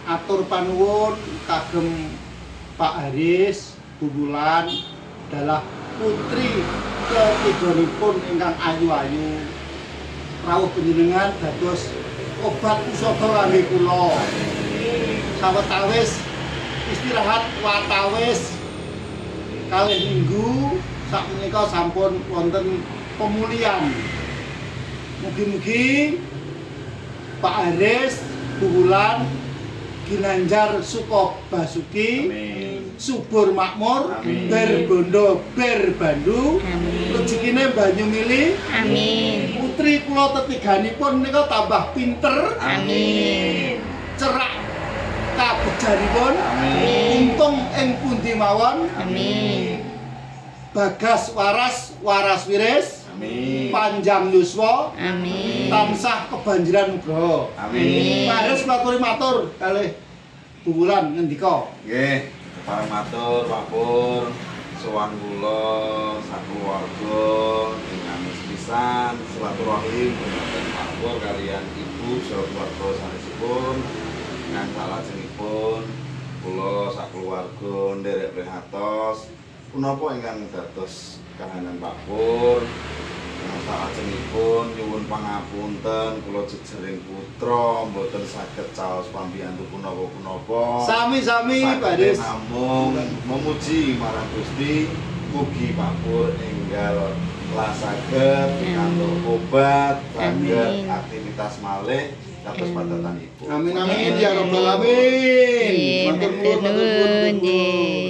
Atur panuwun kagem Pak Haris, Bu Wulan dalah putri ketiganipun ingkang ayu-ayu. Rawuh panjenengan dados obat usada kangge kula. Sawetawis istirahat watawis 2 minggu, sakmenika sampun wonten pemulihan. Mugi-mugi Pak Haris, Bu Wulan ginanjar suka basuki, Amin. Subur makmur, Amin. Berbondo berbandu, Amin. Rezekine banyu mili, Amin. Putri kula tetiganipun menika tambah pinter, Amin. Cerak kabejanipun, Amin. Untung ing pundi mawon, Amin. Bagas waras, waras wiris, Amin. Panjang yuswa, Amin. Tansah kebanjiran nugraha. Amin. Pak Haris, kula aturi matur kalih Bu Wulan ngendika. Nggih, kepareng matur Pak Pur, sowan kula sakeluarga ingkang pisan silaturahim dhumateng Pak Pur kaliyan ibu saha keluarga sanesipun. Ingkang salajengipun kula sakeluarga nderek prihatos punapa ingkang dados kahanan Pak Pur. Ingkang salajengipun nyuwun pangapunten kula jejering putra mboten saged caos pambiyantu punapa-punapa. Sami-sami, Pak Haris. Namung memuji marang Gusti, mugi Pak Pur enggal saged pikantuk obat, saged Amin. Aktivitas malih kados padatanipun. Amin amin ya rabbal alamin. Nggih, Matur nuwun, matur nuwun, matur matur nuwun, nuwun. Nggih.